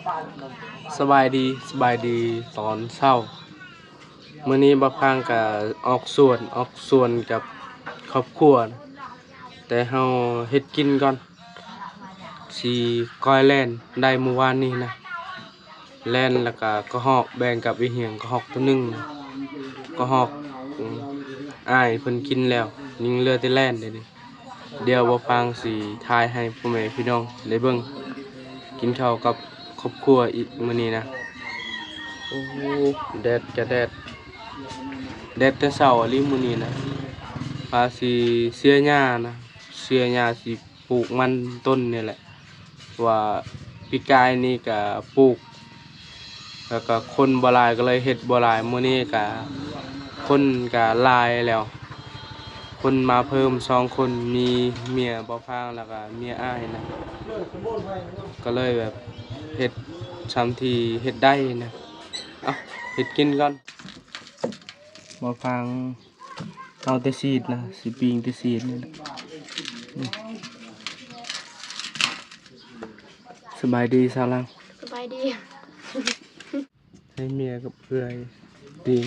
ສະບາຍດີ ສະບາຍດີຕອນເຊົ້າ. ມື້ນີ້ບ່າວພາງກະອອກສວນ ອອກສວນກັບຄອບຄົວ ແຕ່ເຮົາເຮັດກິນກ່ອນ. ຊິກ້ອຍແລ່ນໄດ້ມື້ວານນີ້ນະ ແລ່ນແລ້ວກະກະຮອກ ແບ່ງກັບອີ່ຫຍັງ ກະຮອກໂຕໜຶ່ງ ກະຮອກ ອືມ ອ້າຍເພິ່ນກິນແລ້ວ ຍັງເຫຼືອແຕ່ແລ່ນເດນີ້. ດຽວບ່າວພາງຊິຖ່າຍໃຫ້ພໍ່ແມ່ພີ່ນ້ອງໄດ້ເບິ່ງ ກິນເຂົ້າກັບຄອບຄົວອີກມື້ນີ້ນະ. ໂອ້ ແດດກະແດດ ແດດແຕ່ເຊົ້າອີ່ຫຼີມື້ນີ້ນະ. ວ່າຊິເສຍຫຍ້ານະ ເສຍຫຍ້າຊິ ປູກມັນຕົ້ນນີ້ແຫຼະ ວ່າປີກາຍນີ້ກະປູກ ແລ້ວກະຄົນບໍ່ຫຼາຍກະເລີຍເຮັດບໍ່ຫຼາຍ. ມື້ນີ້ກະຄົນກະຫຼາຍແລ້ວ ຄົນມາເພີ່ມສອງຄົນ ມີເມຍບ່າວພາງ ແລ້ວກະເມຍອ້າຍນະ ກະເລີຍແບບເຮັດຊ່ຳທີ່ເຮັດໄດ້ນະ. ເອົາ ເຮັດກິນກ່ອນ ບ່າວພາງ ເອົາແຕ່ຊີ້ນນະ ຊິປີ້ງແຕ່ຊີ້ນນີ້ແຫຼະ. ສະບາຍດີສາວລາວ. ສະບາຍດີ. ໃຫ້ເມຍກັບເອື້ອຍຕີ.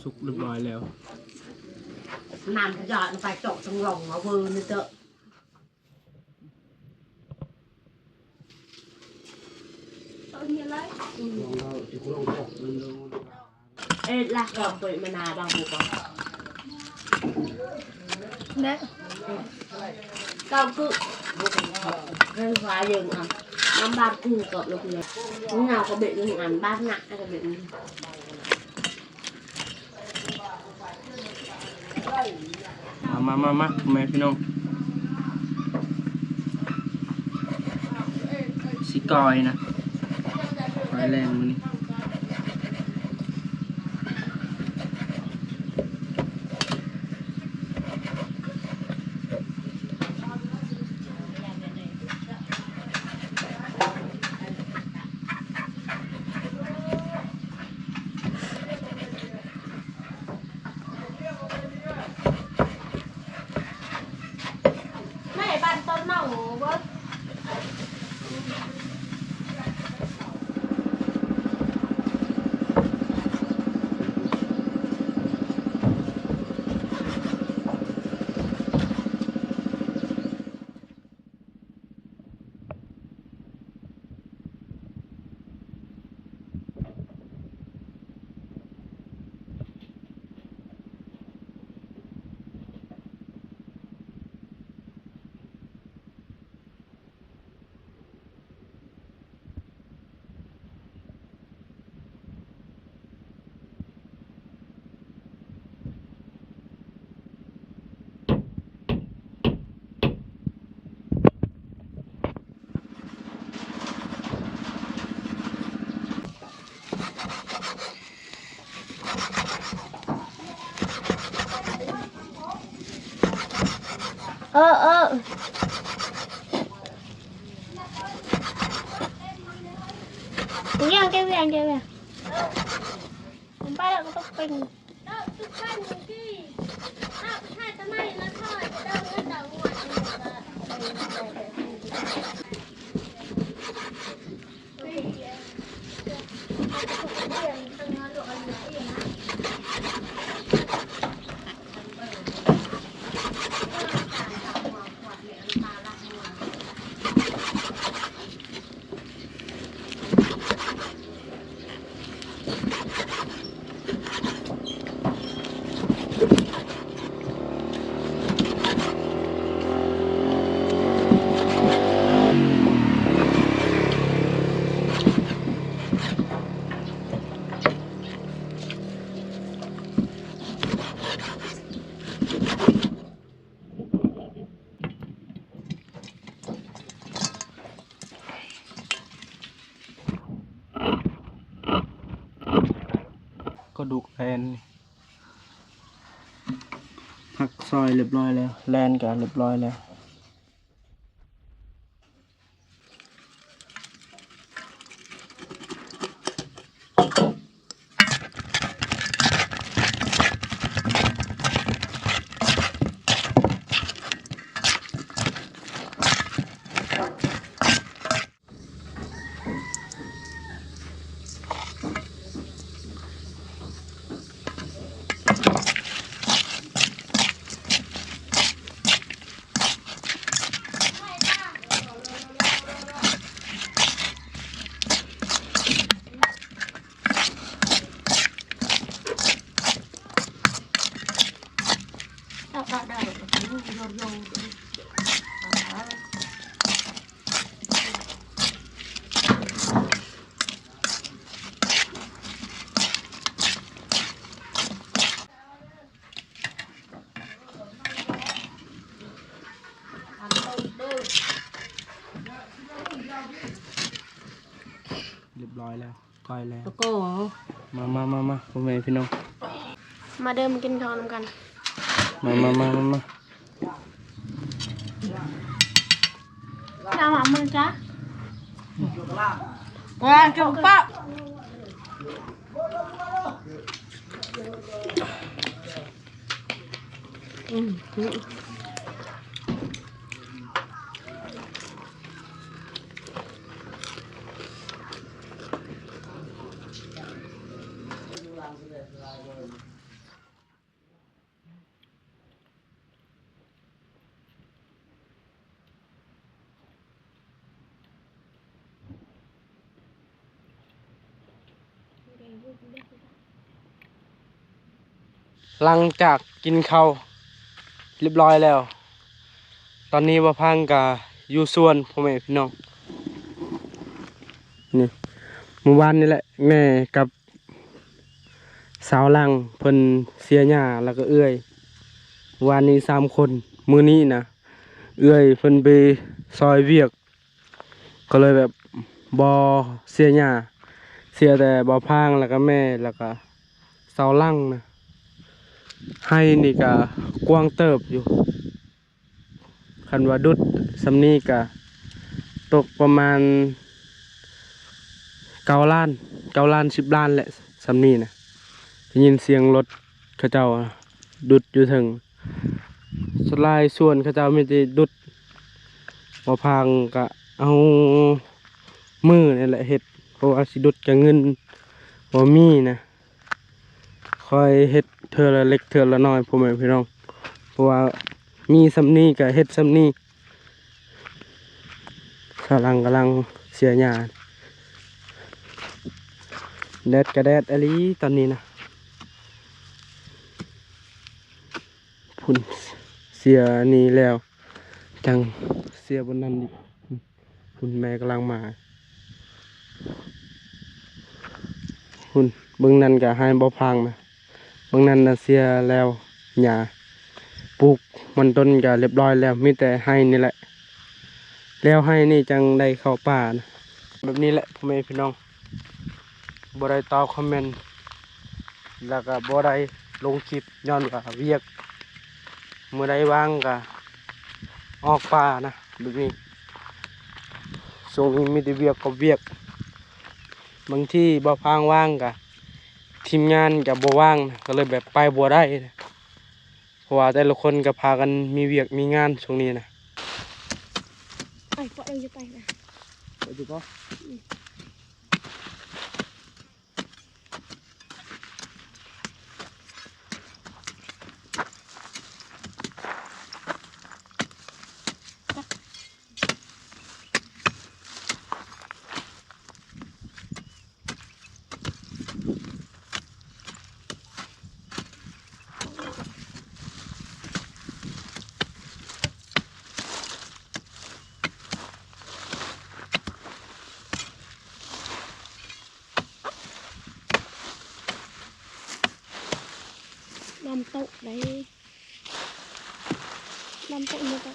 ສຸກຮຽບຮ້ອຍແລ້ວ. ນ້ຳກະຢອດລົງໄປ ເຈາະທາງຮ່ອງເອົາເວີນີ້ເຕີ. ເອັດລະ ກອງເປີດມານາບາງບຸກ ເນາະ ເກົ້າຄື ເຮັດວ່າເຢິງອະ ນ້ຳບາດຄືກັບລູກເນຍ ເງົາກະເບັດໜຶ່ງອັນ ບາດໜັກກະເບັດໜຶ່ງ. ມາ ມາ ມາ ມາ ພໍ່ແມ່ພີ່ນ້ອງ ຊິກ້ອຍນະ ກ້ອຍແລງມື້ນີ້. ແມ່ບ້ານຕົ້ນເມົາເບິ່ງ. ເອີ ເອີ ຫຍັງ ເກັບຫຍັງ ເກັບຫຍັງ ໄປແລ້ວກະຕ້ອງເປັນ. ກະດູກແລນ ຜັກຊອຍລຽບຮ້ອຍແລ້ວ ແລນກະລຽບຮ້ອຍແລ້ວ. ລຽບຮ້ອຍແລ້ວ ກ້ອຍແລ້ວ ຕະໂກ ມາ ມາ ມາ ມາ ພໍ່ແມ່ພີ່ນ້ອງ ມາເດີມາກິນເຂົ້ານຳກັນ ມາ ມາ ມາ ມາ ມາ. ນ້ຳມັນຈ້າ ກວາງຈົງປະ ອືມ. ຫຼັງຈາກກິນເຂົ້າລຽບຮ້ອຍແລ້ວ ຕອນນີ້ບ່າວພັງກະຢູ່ສວນ ພໍ່ແມ່ພີ່ນ້ອງ ນີ້ ມື້ວານນີ້ແຫຼະ ແມ່ກັບ ຊາວຫຼັງເພິ່ນເສຍຫຍ້າ ແລ້ວກໍເອື້ອຍ ວານນີ້ສາມຄົນ ມື້ນີ້ນະ ເອື້ອຍເພິ່ນໄປຊ່ອຍວຽກ ກໍເລີຍແບບບໍ່ເສຍຫຍ້າ ເສຍແຕ່ບ່າວພາງ ແລ້ວກໍແມ່ ແລ້ວກໍຊາວຫຼັງນະ ໄຮ່ນີ້ກໍກວ້າງເຕີບຢູ່. ຄັນວ່າດຸດສ່ຳນີ້ກະຕົກປະມານເກົ້າລ້ານ ເກົ້າລ້ານ ສິບລ້ານແຫຼະ ສ່ຳນີ້ນະ ໄດ້ຍິນສຽງລົດເຂົາເຈົ້າດຸດຢູ່ເທິງ ສ່ວນຫຼາຍສວນເຂົາເຈົ້າມີແຕ່ດຸດ ບໍ່ພາງກະເອົາມືນີ້ແຫຼະເຮັດ ເພາະວ່າຊິດຸດກະເງິນບໍ່ມີນະ. ຄ່ອຍເຮັດເທື່ອລະເລັກເທື່ອລະນ້ອຍ ພໍ່ແມ່ພີ່ນ້ອງ ເພາະວ່າມີສ່ຳນີ້ກະເຮັດສ່ຳນີ້ ສາວຫຼັງກຳລັງເສຍຫຍ້າ ແດດກະແດດອີ່ຫຼີຕອນນີ້ນະ ພຸ້ນ ເສຍນີ້ແລ້ວ ຈັ່ງເສຍບ່ອນນັ້ນອີກ ພຸ້ນແມ່ກຳລັງມາ ພຸ້ນ ເບິ່ງນັ້ນກະໄຮ່ບໍ່ພາງນະ ເບິ່ງນັ້ນນະເສຍແລ້ວ ຫຍ້າປູກມັນຕົ້ນກະລຽບຮ້ອຍແລ້ວ ມີແຕ່ໄຮ່ນີ້ແຫຼະ ແລ້ວໄຮ່ນີ້ຈັ່ງໄດ້ເຂົ້າປ່ານະ ແບບນີ້ແຫຼະ ພໍ່ແມ່ພີ່ນ້ອງ ບໍ່ໄດ້ຕອບຄອມເມັນ ແລ້ວກະບໍ່ໄດ້ລົງຄລິບ ຍ້ອນວ່າວຽກ ມື້ໃດວ່າງກະອອກປ່ານະ ແບບນີ້ ຊ່ວງນີ້ມີແຕ່ວຽກກັບວຽກ ບາງທີບ່າວພາງວ່າງກະທີມງານກະບໍ່ວ່າງນະ ກໍເລີຍແບບໄປບໍ່ໄດ້ນະ ເພາະວ່າແຕ່ລະຄົນກໍພາກັນມີວຽກມີງານຊ່ວງນີ້ນະ ໄປ ເພາະເຮົາຈະໄປນະ ໄປຢູ່ບໍ່? ອືມ. ນ້ຳຕົກເດ້ ນ້ຳຕົກ ນ້ຳຕົ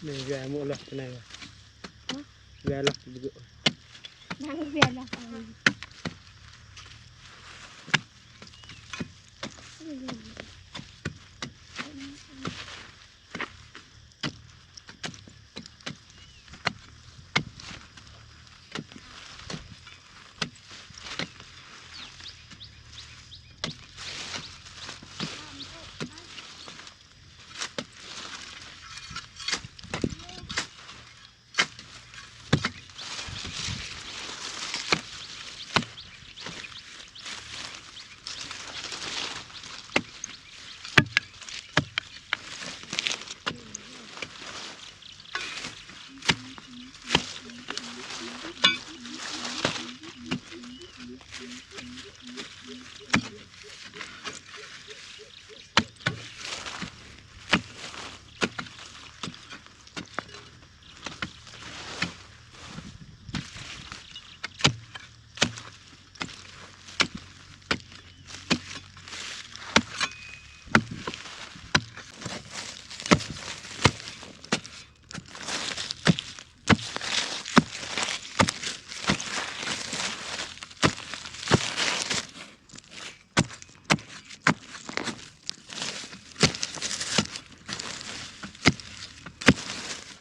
ກ. Ni vea mo lah kenai. Vea lah begitu. Nang vea lah.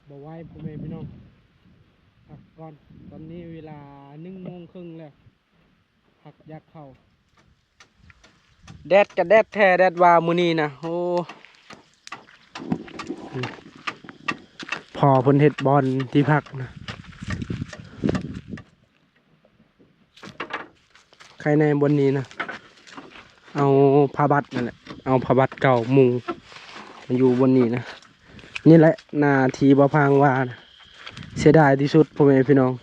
ບໍ່ໄຫວ ພໍ່ແມ່ພີ່ນ້ອງ ພັກກ່ອນ. ຕອນນີ້ເວລາໜຶ່ງໂມງເຄິ່ງແລ້ວ ພັກຢາກເຂົ້າ. ແດດກະແດດແທ້ ແດດວ່າມື້ນີ້ນະ. ໂອ້ ພໍ່ເພິ່ນເຮັດບ່ອນທີ່ພັກນະ. ໄຄແນ່ບ່ອນນີ້ນະ ເອົາຜ້າບັດນັ້ນແຫຼະ ເອົາຜ້າບັດເກົ່າມຸງມາຢູ່ບ່ອນນີ້ນະ. ນີ້ແຫຼະໜ້າທີ່ບ່າວພາງວ່ານະ ເສຍດາຍທີ່ສຸດ ພໍ່ແມ່ພີ່ນ້ອງ.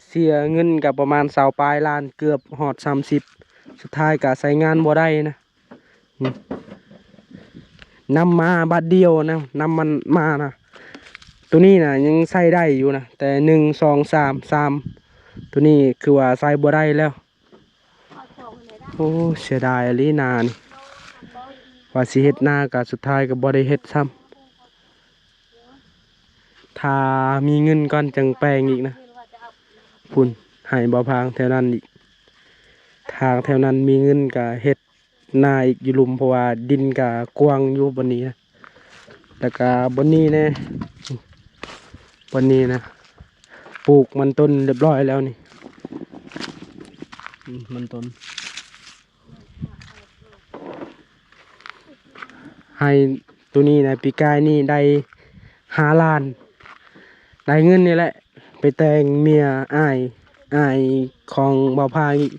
ເສຍເງິນກະປະມານຊາວປາຍລ້ານ ເກືອບຮອດສາມສິບ ສຸດທ້າຍກະໃຊ້ງານບໍ່ໄດ້ນະ. ອືມ ນຳມາບາດດຽວນະ ນຳມັນມານະ. ໂຕນີ້ນະຍັງໃຊ້ໄດ້ຢູ່ນະ ແຕ່ໜຶ່ງ ສອງ ສາມ ສາມ ໂຕນີ້ຄືວ່າໃຊ້ບໍ່ໄດ້ແລ້ວ. ໂອ້ ເສຍດາຍອີ່ຫຼີນານີ້ ວ່າຊິເຮັດນາກະສຸດທ້າຍກະບໍ່ໄດ້ເຮັດຊ້ຳ. ຖ້າມີເງິນກ່ອນຈັ່ງແປງອີກນະ. ພຸ້ນ ໄຮ່ບ່າວພາງແຖວນັ້ນອີກ ທາງແຖວນັ້ນມີເງິນກະເຮັດ ນາອີກຢູ່ລຸ່ມ ເພາະວ່າດິນກະກວ້າງຢູ່ບ່ອນນີ້ນະ. ແລ້ວກະບ່ອນນີ້ແດ່ ບ່ອນນີ້ນະ ປູກມັນຕົ້ນຮຽບຮ້ອຍແລ້ວນີ້. ອືມ ມັນຕົ້ນ ໄຮ່ໂຕນີ້ນະ ປີກາຍນີ້ໄດ້ຫ້າລ້ານ ໄດ້ເງິນນີ້ແຫຼະ ໄປແຕ່ງເມຍອ້າຍ ອ້າຍຂອງບ່າວພາງອີກ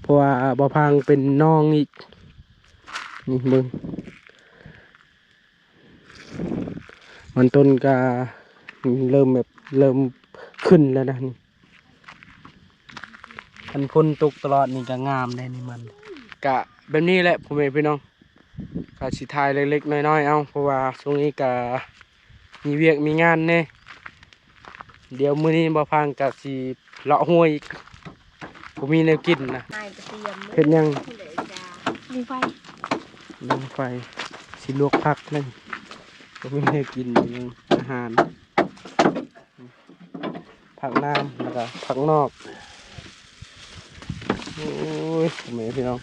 ເພາະວ່າບ່າວພາງເປັນນ້ອງອີກ. ນີ້ເບິ່ງ ມັນຕົ້ນກະເລີ່ມແບບ ເລີ່ມຂຶ້ນແລ້ວນະນີ້. ຄັນຝົນຕົກຕະຫຼອດນີ້ກະງາມເດ້ນີ້ມັນ. ກະແບບນີ້ແຫຼະ ພໍ່ແມ່ພີ່ນ້ອງ ກະຊິຖ່າຍເລັກໆນ້ອຍໆເອົາ ເພາະວ່າຊ່ວງນີ້ກະມີວຽກມີງານແດ່. ດຽວມື້ນີ້ບ່າວພາງກະຊິເລາະຮົ້ວອີກ ບໍ່ມີແນວກິນນະ. ອ້າຍກະຕຽມ ເຮັດຫຍັງ? ເບິ່ງໄຟ ເບິ່ງໄຟ ຊິລວກຜັກນັ້ນ ບໍ່ມີແນວກິນ ອາຫານ ຜັກນ້ຳ ແລ້ວກະຜັກນອກ. ໂອ້ຍ ພໍ່ແມ່ພີ່ນ້ອງ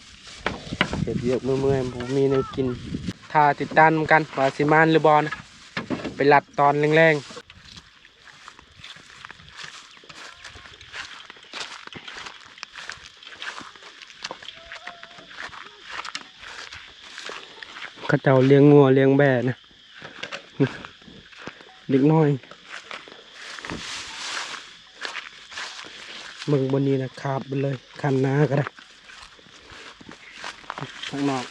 ເຮັດວຽກເມື່ອຍໆ ບໍ່ມີແນວກິນ. ຖ້າຕິດຕາມນຳກັນວ່າຊິມານຫຼືບໍ່ນະ ໄປລັດຕອນແລງໆ. ເຂົາເຈົ້າລ້ຽງງົວລ້ຽງແບ້ນະ ເດັກນ້ອຍ. ເບິ່ງບ່ອນນີ້ນະ ຄາບເບິດເລີຍ ຄັນນາກະໄດ້ ຂ້າງນອກ.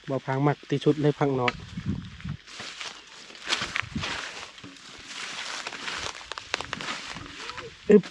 ບ່າວພາງມັກທີ່ສຸດເລີຍຜັກນອກ. ອຶບ.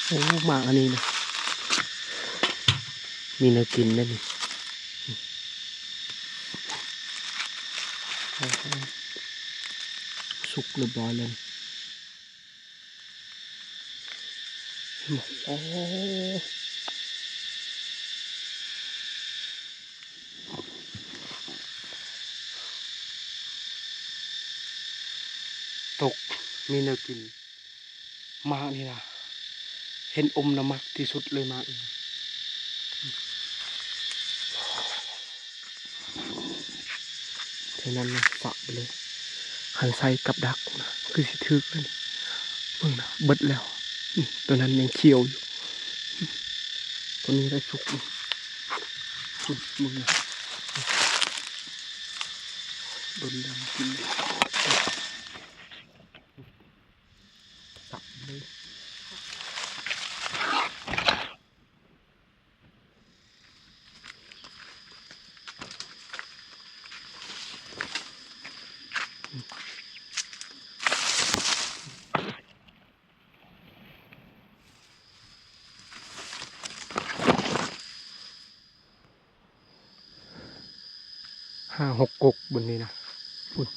ໂອ້ ໝາກອັນນີ້ນະ ມີແນວກິນເດ້ນີ້. ໂອ້ໂຫ ສຸກຮຽບຮ້ອຍແລ້ວນີ້. ໂອ້ ຕົກ ມີແນວກິນ. ໝາກນີ້ນະ ເຫັນອົມນະ ມັກທີ່ສຸດເລີຍໝາກນີ້. ເທົ່ານັ້ນນະ ສະໄປເລີຍ. ຄັນໃສ່ກັບດັກນະ ຄືຊິຖືກແລ້ວນີ້. ເບິ່ງນະ ເບິດແລ້ວ. ອືມ ຕົວນັ້ນຍັງຂຽວຢູ່. ອືມ ຕົວນີ້ໄດ້ສຸກ. ອືມ ພຸ້ນ ເບິ່ງນະ ດົນດຳກິນເລີຍ. ສັບເລີຍ. ຫ້າຫົກກົກບົນນີ້ນະ ພຸ້ນ.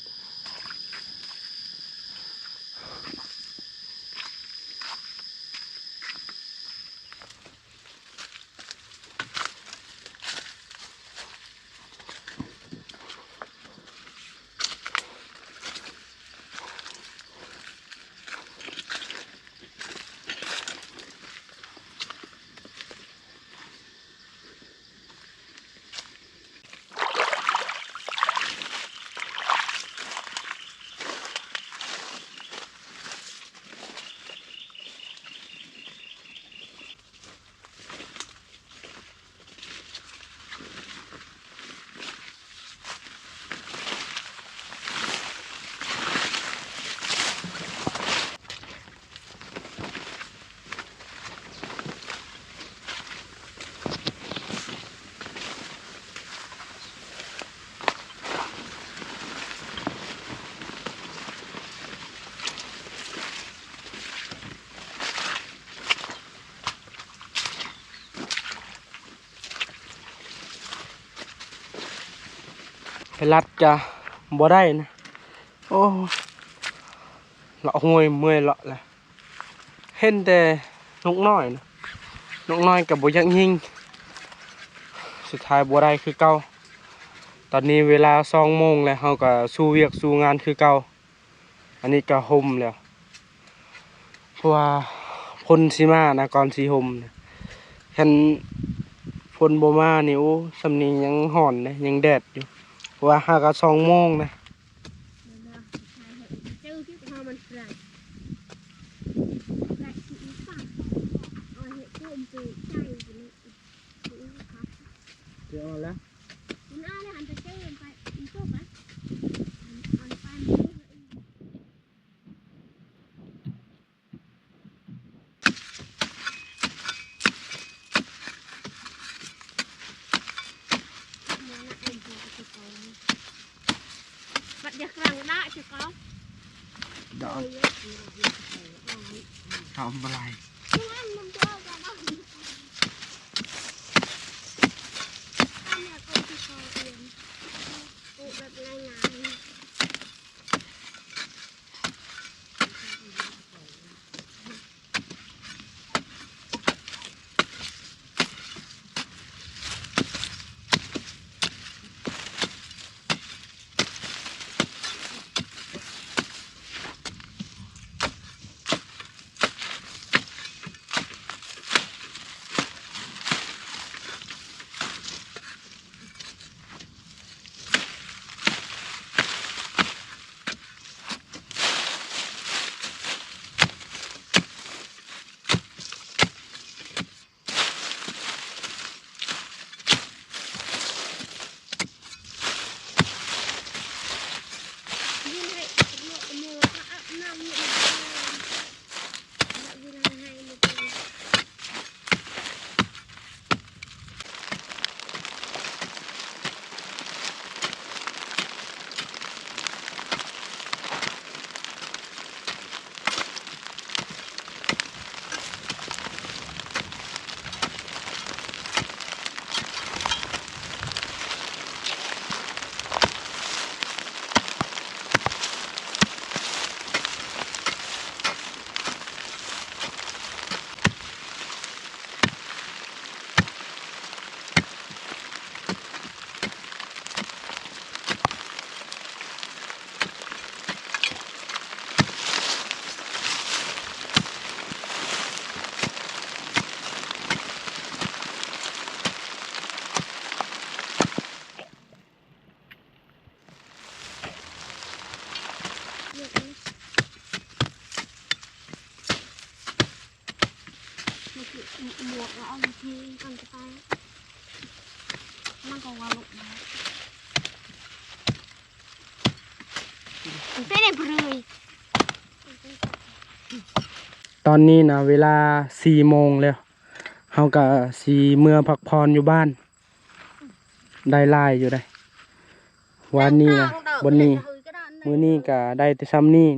ໄປລັດກະບໍ່ໄດ້ນະ. ໂອ້ ເລາະຫ້ວຍເມື່ອຍເລາະແຫຼະ. ເຫັນແຕ່ນົກນ້ອຍນະ ນົກນ້ອຍກໍບໍ່ຢາກຍິງ. ສຸດທ້າຍບໍ່ໄດ້ຄືເກົ່າ. ຕອນນີ້ເວລາສອງໂມງແລ້ວ ເຮົາກໍສູ້ວຽກສູ້ງານຄືເກົ່າ. ອັນນີ້ກໍຫົ່ມແລ້ວ ເພາະວ່າຝົນຊິມານະ ກ່ອນຊິຫົ່ມນະ. ຄັນຝົນບໍ່ມານີ້ ໂອ້ ຊ່ຳນີ້ຍັງຮ້ອນເດ້ ຍັງແດດຢູ່ ເພາະວ່າຫາກະສອງໂມງນະ. ໝວກແລ້ວເອົາມາເທກ່ອນຈະໄປ ມັນກໍວ່າລົງມາ ເປັນໄດ້ເລີຍ. ຕອນນີ້ນະ ເວລາສີ່ໂມງແລ້ວ ເຮົາກະຊິເມືອພັກຜ່ອນຢູ່ບ້ານ ໄດ້ຫຼາຍຢູ່ເດ້ ວານນີ້ນະ ບ່ອນນີ້ ມື້ນີ້ກະໄດ້ແຕ່ຊ່ຳນີ້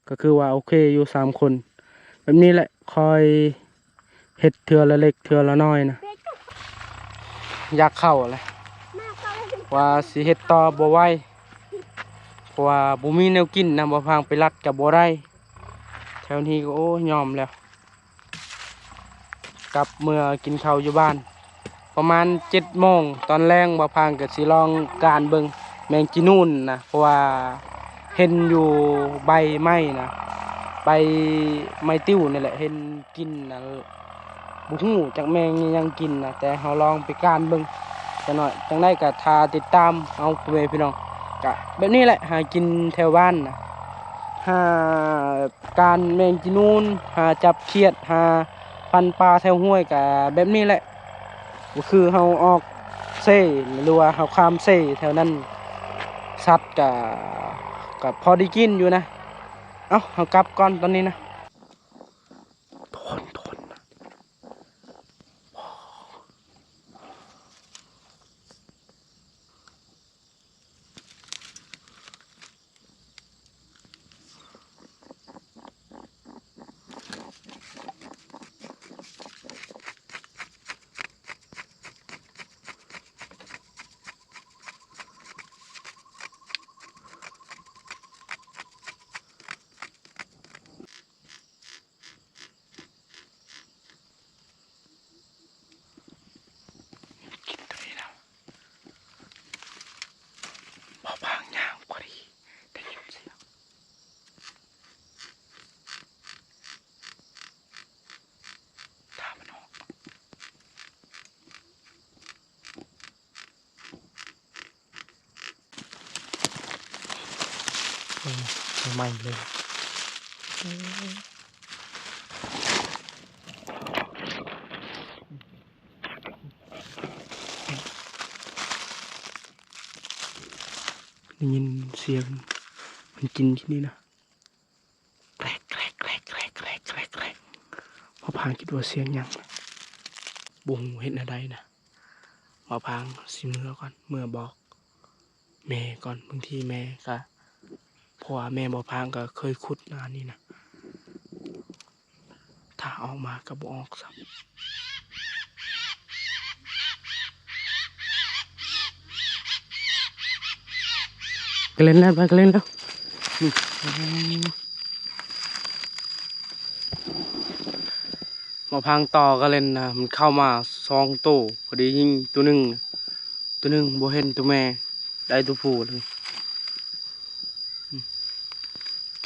ກໍຄືວ່າໂອເຄຢູ່ສາມຄົນ ແບບນີ້ແຫຼະ ຄ່ອຍເຮັດເທື່ອລະເລັກເທື່ອລະນ້ອຍນະ ຢາກເຂົ້າແຫຼະ ວ່າຊິເຮັດຕໍ່ບໍ່ໄຫວ ເພາະວ່າບໍ່ມີແນວກິນນະ ບໍ່ພາງໄປລັດກໍບໍ່ໄດ້ ແຖວນີ້ກໍ ໂອ້ຍ ຍອມແລ້ວ ກັບເມືອກິນເຂົ້າຢູ່ບ້ານ ປະມານເຈັດໂມງຕອນແລງ ບ່າວພາງກໍຊິລອງການເບິ່ງແມງຈີນູນນະ ເພາະວ່າເຫັນຢູ່ໃບໄມ້ນະ ໃບໄມ້ຕິ້ວນີ້ແຫຼະ ເຫັນກິນນະ ບໍ່ຮູ້ຈັກແມງອີ່ຫຍັງກິນນະ ແຕ່ເຮົາລອງໄປການເບິ່ງຈັກໜ້ອຍ ຈັ່ງໃດກໍຖ້າຕິດຕາມເອົາ ພໍ່ແມ່ພີ່ນ້ອງ ກະແບບນີ້ແຫຼະ ຫາກິນແຖວບ້ານນະ ຫາ ການແມງຈີນູນ ຫາຈັບຂຽດ ຫາຟັນປາແຖວຫ້ວຍ ກະແບບນີ້ແຫຼະ ກໍຄືເຮົາອອກເຊ ຫຼືວ່າເຮົາຂ້າມເຊແຖວນັ້ນ ສັດກະ ກະພໍໄດ້ກິນຢູ່ນະ ເອົ້າ ເຮົາກັບກ່ອນຕອນນີ້ນະ ທຸກຄົນ ທຸກຄົນ ກິນໂຕນີ້ນະ ບໍ່ພາງຍ່າງພໍດີ ໄດ້ຍິນສຽງ ຖ້າມັນອອກ ເອີ ໃໝ່ເລີຍ ໄດ້ຍິນສຽງມັນກິນທີ່ນີ້ນະ. ແກຣກ ແກຣກ ແກຣກ ແກຣກ ແກຣກ ແກຣກ ແກຣກ ໝໍພາງຄິດວ່າສຽງຫຍັງ ບໍ່ຮູ້ເຮັດແນວໃດນະ ໝໍພາງຊິເມືອກ່ອນ ເມືອບອກແມ່ກ່ອນ ບາງທີແມ່ກະ ເພາະວ່າແມ່ໝໍພາງກະເຄີຍຂຸດນານີ້ນະ ຖ້າອອກມາກໍບໍ່ອອກຊ້ຳ. ກະເລັນແລ້ວ ໄປກະເລັນແລ້ວ ໝໍພາງຕໍ່ກະເລັນນະ ມັນເຂົ້າມາສອງໂຕ ພໍດີຍິງໂຕໜຶ່ງ ໂຕໜຶ່ງບໍ່ເຫັນໂຕແມ່ ໄດ້ໂຕຜູ້ເລີຍ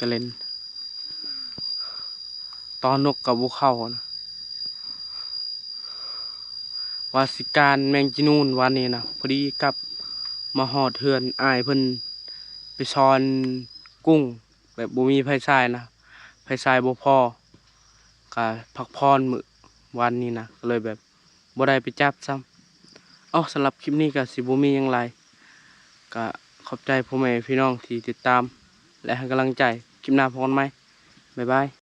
ກະເລັນ. ຕໍ່ນົກກໍບໍ່ເຂົ້ານະ ວ່າຊິການແມງຈີນູນວານນີ້ນະ ພໍດີກັບມາຮອດເຮືອນອ້າຍເພິ່ນ ໄປຊ້ອນກຸ້ງ ແບບບໍ່ມີໄຟສາຍນະ ໄຟສາຍບໍ່ພໍ ກະພັກຜ່ອນມື້ວານນີ້ນະ ກໍເລີຍແບບບໍ່ໄດ້ໄປຈັບຊ້ຳ. ເອົ້າ ສຳລັບຄລິບນີ້ກໍຊິບໍ່ມີຫຍັງຫຼາຍ ກໍຂອບໃຈພໍ່ແມ່ພີ່ນ້ອງທີ່ຕິດຕາມ ແລະ ໃຫ້ກຳລັງໃຈ ຄລິບໜ້າພົບກັນໃໝ່ ບາຍບາຍ.